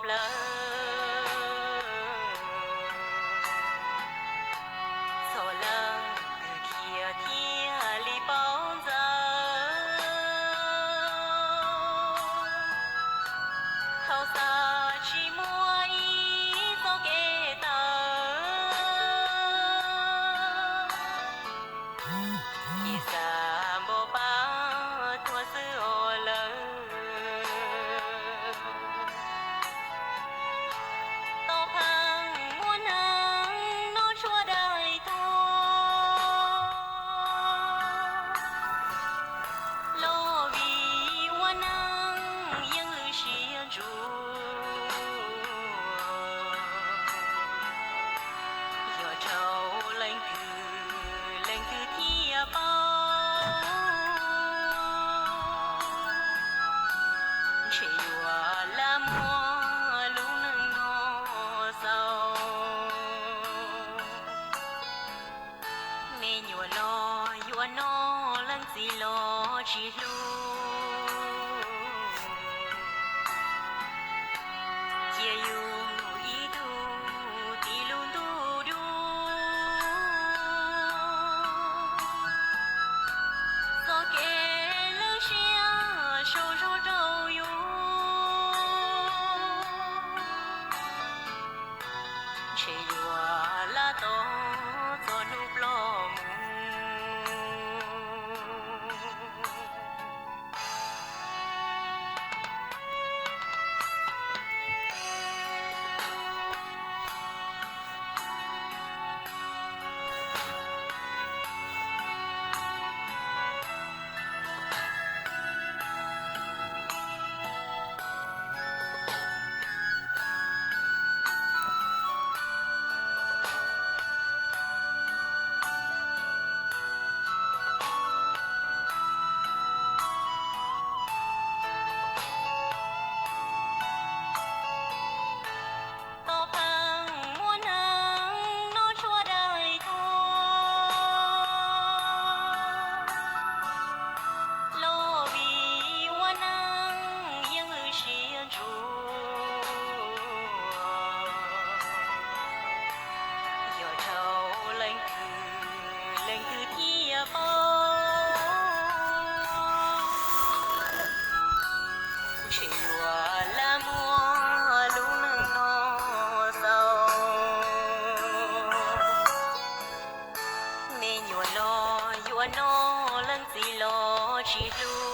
lawm. Txhua leej twg khiav thiaj li paub ntxawm, thaum xav tsis muaj ib txoj kev tawm, ces xav npaum pab tuag xwb os lawm. Tau pheej muaj neeg noj tshuaj daig tuag, los vim ua neeg yeej lwm siab ntsuav. Yog raug leej twg, leej twg thiaj paub, ntshe yuav lam muab lub neej no xaus. Me nyuam los yuav noj, leej txiv los tsis hlub, cia yus ib tug tiv lub ntuj dub. Txoj kev lwj siab sau zog rau yus, ntshe yuav lam tau txog hnub ploj mus. Tau pheej muaj neeg noj tshuaj daig tuag, los vim ua neeg yeej lwm siab ntsuav. Yog raug leej twg, leej twg thiaj paub, ntshe yuav lam muab lub neej no xaus. Me nyuam los yuav noj, leej txiv los tsis hlub,